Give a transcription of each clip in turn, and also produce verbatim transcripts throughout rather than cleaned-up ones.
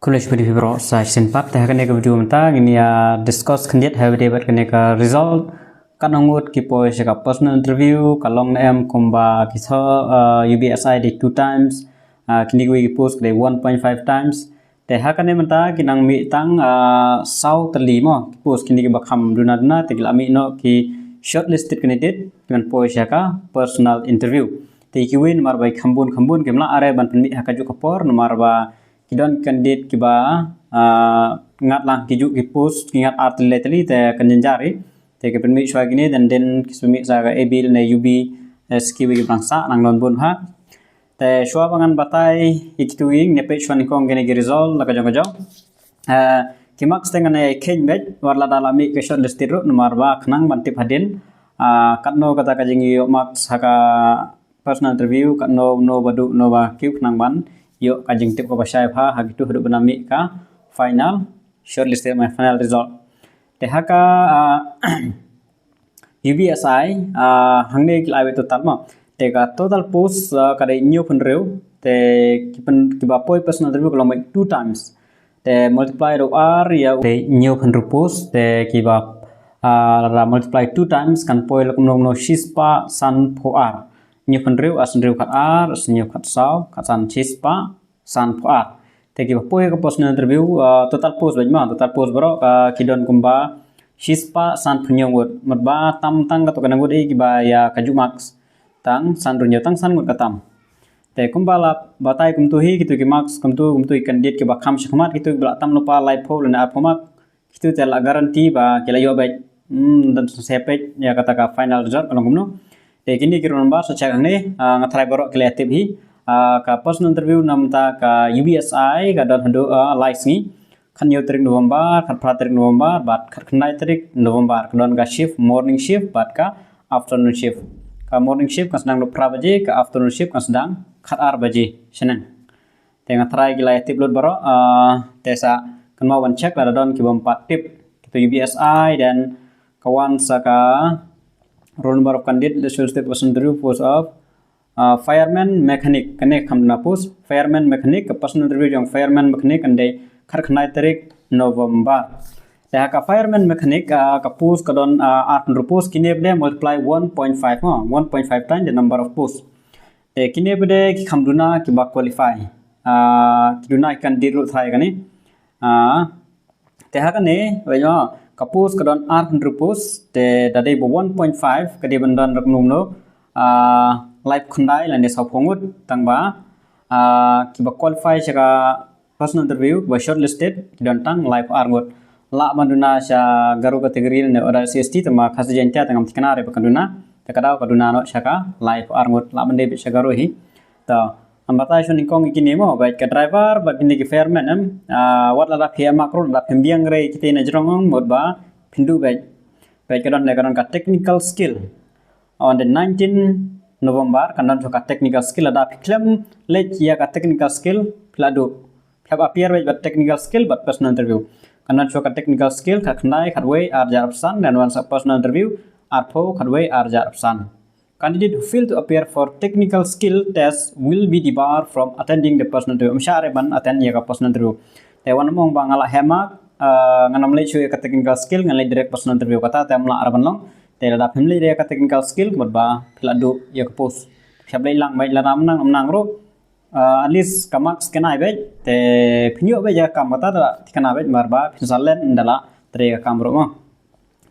Khublei shibun ïa phi baroh sa shisien pat. Te ha kane ka video mynta ngin ïa discuss khyndiat ha kaba ïadei bad kane ka result. Katno ngut ki poi sha ka personal interview, ka long ne em kumba ki thoh, uh, U B S I dei two times, uh, kine kiwei ki post ka dei one point five times. Te ha kane mynta ki nang mih tang, uh, saw tylli mo ki post, kine kiba kham duna duna te ki la mih noh ki shortlisted candidate ki ban poi sha ka personal interview. Te kiwei namar ba ki kham bun kham bun kim lah re ban pynmih ha kajuh ka por namar ba ki don candidate kiba, ah, ngat lang ki juh ki post, ki ngat ar tylli lai tylli te kan jynjar hi. Te ki pynmih shuwa kine, dang dang ki pynmih sa ka A B ne U B, eh, kiwei ki briew sa nang don bun ha. Te shuwa ba ngan batai ïa kitu, ngin ïa peit shuwa nyngkong kine ki result la ka jong ka jong. Eh, ki marks te ngan ïa kheiñ beit wat lada la mih ka shortlisted ruh namar ba khnang ban tip hadien, ah, katno kata ka jingïoh marks ha ka personal interview, katno, no ba duh, no ba kiew, khnang ban ïoh ka jingtip kaba shai bha ha kitu haduh ba nang mih ka final shortlisted, my final result. Te ha ka, ah, U B S I, ah, hangne ki la ai beit total mo. Te ka total post, ah, ka dei hynñiewphew hynriew. Te ki pyn, kiba poi personal interview ka long beit two times. Te multiply ruh ar ïa, te hynñiewphew hynriew post, te kiba, ah, la multiply two times kan poi la kumno kumno shispah sanphew ar. Hynñiewphew hynriew, ar san hynriew khatar, ar san hynñiew khatsaw, khatsan shispah sanphew ar. Te kiba poi ka personal interview, ah, total post beit mo, total post baroh, ah, ki don kumba shispah sanphew hynñiew ngut. Mut ba tam tang katto katne ngut hi kiba ïa kajuh marks tang san ruh hynñiew, tang san ngut ka tam. Te kumba la batai kumtu hi, kitu ki marks kumtu, kumtu ki candidate kiba kham shakhmat, kitu kiba la tam lypa laiphew lane arphew mark, kitu te la guarantee ba ki la ïoh beit. Hmm, dang sngewsih peit ïa kata ka final result ka long kumno. Te kine ki roll number sa check hangne, ah, nga tharai baroh ki la tip hi. Ah, ka personal interview namar ka U B S I ka don haduh, ah, lai sngi. Khathynñiew tarik November, khatphra tarik November, bad khatkhyndai tarik November. Ka don ka shift, morning shift bad ka afternoon shift. Ka morning shift kan sdang naduh phra baje, ka afternoon shift kan sdang khatar baje shaneng. Te nga tharai ki la ïa tip lut baroh, ah, te sa kynmaw ban check lada don ki bym pat tip. Kitu U B S I, then ka wan sa ka roll number of candidate, the shortlisted person interview post of, ah, fireman mechanic, kane kham duna post, fireman mechanic, ka personal interview jong fireman mechanic kan dei khatkhyndai tarik November. Te ha ka fireman mechanic, ah, ka post ka don, ah, arphew hynriew post, kine pat de multiply one point five, ha, one point five times the number of post. Te kine pat de ki kham duna kiba qualify. Ah, ki duna ki candidate ruh tharai kane. Ah, te ha kane, beit mo, ka post ka don arphew hynriew post, te da dei ba one point five, ka dei ban don ruh kumno kumno, ah, laiphew khyndai lane sawphew ngut, tang ba, ah, kiba qualify sha ka personal interview, ba shortlisted, ki don tang laiphew ar ngut. Lah ban duna sha Garo category ne Other S C S T, tangba Khasi Jaiñtia te ngam thikna re ba kan duna. Te ka daw ka duna noh sha ka laiphew ar ngut. Lah ban dei beit sha Garo hi. To, ngan batai shuwa nyngkong ïa kine mo, beit ka driver bad kine ki fireman em. Ah, wat lada phi ïa mark ruh, lada phim biang re ïa kite na jrong ong, mut ba phin duh beit. Beit ka don, ka don ka technical skill. On the nineteen November kan don shuwa ka technical skill, lada phi khlem leit ïa ka technical skill phi la duh. Phi hap appear beit bad technical skill bad personal interview. Kan don shuwa ka technical skill khatkhyndai, khatwei, arhajar arphew san, then wan sa personal interview arphew, khatwei, arhajar arphew san. Candidate who fail to appear for technical skill test will be debarred from attending the personal interview. Ym shah re ban attend ïa ka personal interview. Te wat nym ong ba nga la heh mark, ah, ngan ym leit shuh ïa ka technical skill, ngan leit direct personal interview, kata te ym lah re ban long. Te lada phim leit re ïa ka technical skill, mut ba phi la duh ïa ka post. Phi hap leit lang beit, lada ym nang, ym nang ruh, ah, at least ka marks kan ai beit, te phin ïoh beit ïa ka kam, kata te thikna beit, namar ba phin sa len ynda la trei ïa ka kam ruh mo.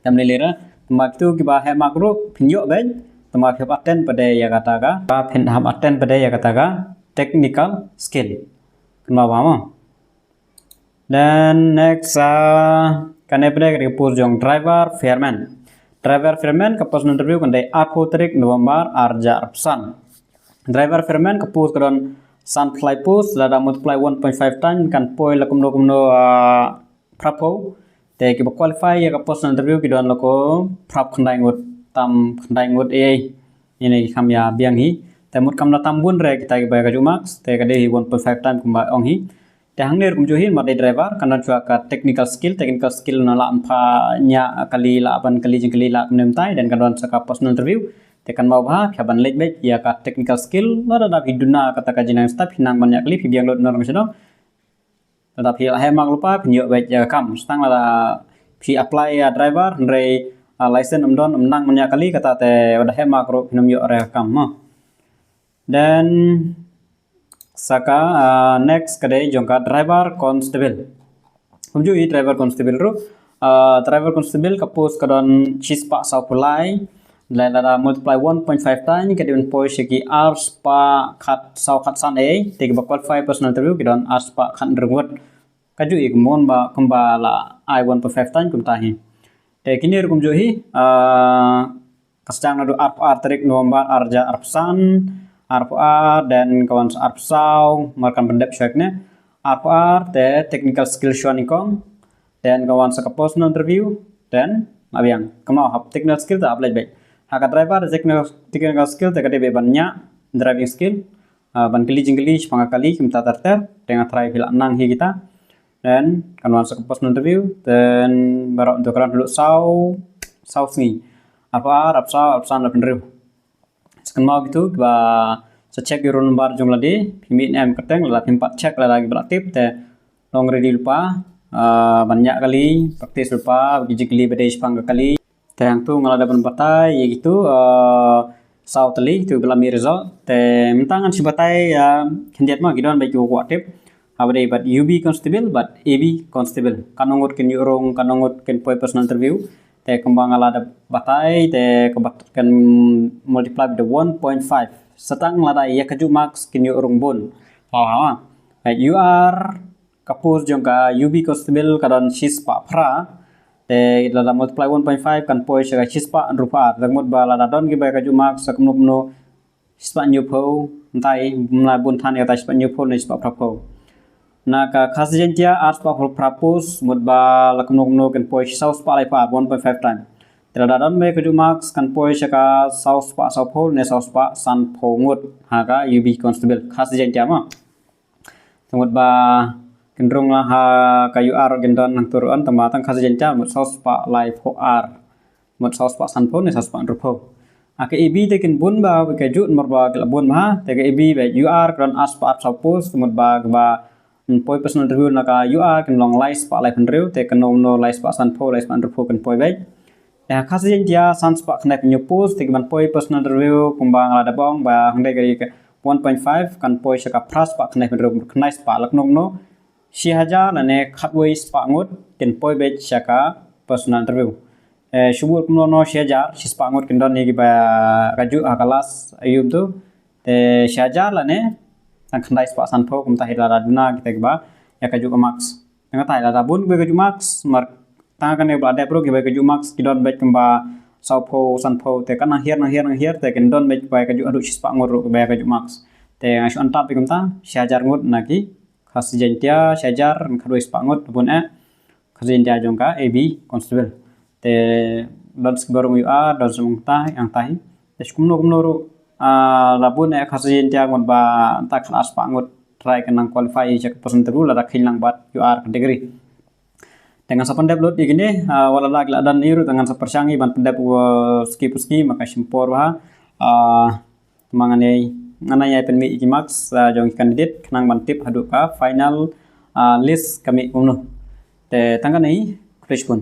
Te ym lei lei re, tangba kitu kiba heh mark ruh phin ïoh beit, tangba phi hap attend pat de ïa kata ka, ba phin hap attend pat de ïa kata ka technical skill. Kynmaw bha mo. Then next, ah, kane pat de ka dei ka post jong driver fireman. Driver fireman ka personal interview kan dei arphew tarik November arhajar arphew san. Driver fireman ka post ka don sanphew lai post, lada multiply one point five times kan poi la kumno kumno, ah, phraphew. Te kiba qualify ïa ka personal interview ki don la ko phraphew khyndai ngut, tam khyndai ngut ei ei. Ine ki kham ïa biang hi. Te mut kam da tam bun re kita kiba ïa kajuh marks, te ka dei hi one point five times kumba ong hi. Te hangne ruh kumjuh hi, namar dei driver, kan don shuwa ka technical skill, technical skill na lah ban pha ñiah kali, lah ban kali jingkali, lah kumne kumtai, then kan don sa ka personal interview. Te kynmaw bha, phi hap ban leit beit ïa ka technical skill, lada da phi duna kata ka jingnang stad, phi nang ban ñiah kali, phi biang lut na rong shnong. Lada phi la heh mark lypa phin ïoh beit ïa ka kam. Tang lada phi apply ïa driver hynrei license ym don, ym nang ban ïa kali, kata te wat da heh mark ruh phin ym ïoh re ka kam mo. Then sa ka next ka dei jong ka driver constable. Kumjuh hi driver constable ruh. Driver constable ka post ka don shispah sawphew lai. Lada multiply one point five times ka dei ban poi sha ki arspah khatsaw khatsan ei, te kiba qualify personal interview ki don arspah khathynriew ngut. Kajuh hi kumba, kumba la ai one point five times kumta hi. Te kine ruh kumjuh hi, ka sdang naduh arphew ar tarik November arhajar arphew san, arphew ar, then ka wan sa arphew saw, mar kan pyndep shuwa kine. Arphew ar te technical skill shuwa nyngkong, then ka wan sa ka personal interview, then la biang. Kumno hap technical skill te hap leit beit. Ha ka driver technical, technical skill te ka dei beit ban ñiah driving skill, ban kylli jingkylli shaphang ka kali kumta ter ter, te nga tharai phi la nang hi kita. Then kan wan sa ka personal interview, then baroh to ka run haduh saw, saw sngi. Arphew ar, arphew saw, arphew san, arphew hynriew. Sa kynmaw kito kiba sa check ïa u roll number jong lade, phi mih ne em kyrteng, lada phim pat check lada kiba la tip te long ready lypa ban ñiah kali, practice lypa ki jingkylli ba dei shaphang ka kali. Te hangto nga la dep ban batai ïa kito saw tylli kito ba la mih result. Te mynta ngan shu batai khyndiat ma ki don bad ki kwah tip. Haba dei bad U B constable bad A B constable, katno ngut kin ïoh rung, katno ngut kin poi personal interview. Te kumba nga la dep batai te ka bat kan multiply with the one point five. Sa tang lada ïa kajuh marks kin ïoh rung bun. Wow, ha. U R ka post jong ka U B constable ka don shispah phra. Te lada multiply one point five kan poi sha ka shispah hynriewphew ar. Te mut ba lada don kiba ïa kajuh marks sa kumno kumno shispah hynñiewphew, ntai mla bun than ïa kata shispah hynñiewphew ne shispah phraphew. Na ka Khasi Jaiñtia arspah phraphew post, mut ba la kumno kumno kan poi sawspah laiphew ar, one point five times. Te lada don ba ïa kajuh marks kan poi sha ka sawspah sawphew ne sawspah sanphew ngut ha ka U B constable Khasi Jaiñtia ma. Te mut ba kin rung la ha ka U R kin don nangto ruh, tang ba tang Khasi Jaiñtia mut sawspah laiphew ar, mut sawspah sanphew ne sawspah hynriewphew. Ha ka A B te kin bun ba kajuh namar ba ki la bun bha. Te ka A B bad U R ka don arspah arphew saw post, mut ba kiba poi personal interview na ka U R kin long laispah laiphew hynriew, te kano kano laispah sanphew, laispah hynriewphew kin poi bad. Te ha Khasi Jaiñtia sanspah khyndaiphew hynñiew post, te kiban poi personal interview kumba nga la dep ong ba hynrei ka one point five kan poi sha ka phraspah khyndaiphew hynriew, khyndaispah, la kumno kumno shi hajar lane khatwei spah ngut kin poi bad sha ka personal interview. Eh, shu bud kumno kumno shi hajar, shispah ngut kin don hi kiba kajuh ha ka last aïu to. Te shi hajar lane tang khyndaispah sanphew kumta hi lada duna kita kiba ïa kajuh ka marks. Tang kata hi lada bun kiba ïa kajuh marks, mar tang kane ba la dep ruh kiba ïa kajuh marks ki don bad kumba sawphew sanphew, te kan nang hiar nang hiar nang hiar te kin don bad kiba ïa kajuh haduh shispah ngut ruh kiba ïa kajuh marks. Te nga shu antap ïa kumta shi hajar ngut na ki Khasi Jaiñtia, shi hajar khatwei spah ngut bun eh Khasi Jaiñtia jong ka A B constable. Te don sa kiba rung U R, don sa kumta, hangta hi. Te shu kumno kumno ruh, ah, la bun eh Khasi Jaiñtia ngut ba tang khatar spah ngut try kan nang qualify sha ka personal interview lada kheiñ lang bad U R category. Te ngan sa pyndep lut ïa kine, ah, wat la ki la don ïa ruh, te ngan sa pyrshang ïa ban pyndep u ski pa ski, ma ka shim por bha. Ah, te ma ngan ïa, ngan ïa pynmih ïa ki marks, ah, jong ki candidate khnang ban tip haduh ka final, ah, list ka mih kumno. Te tang kane, khublei shibun.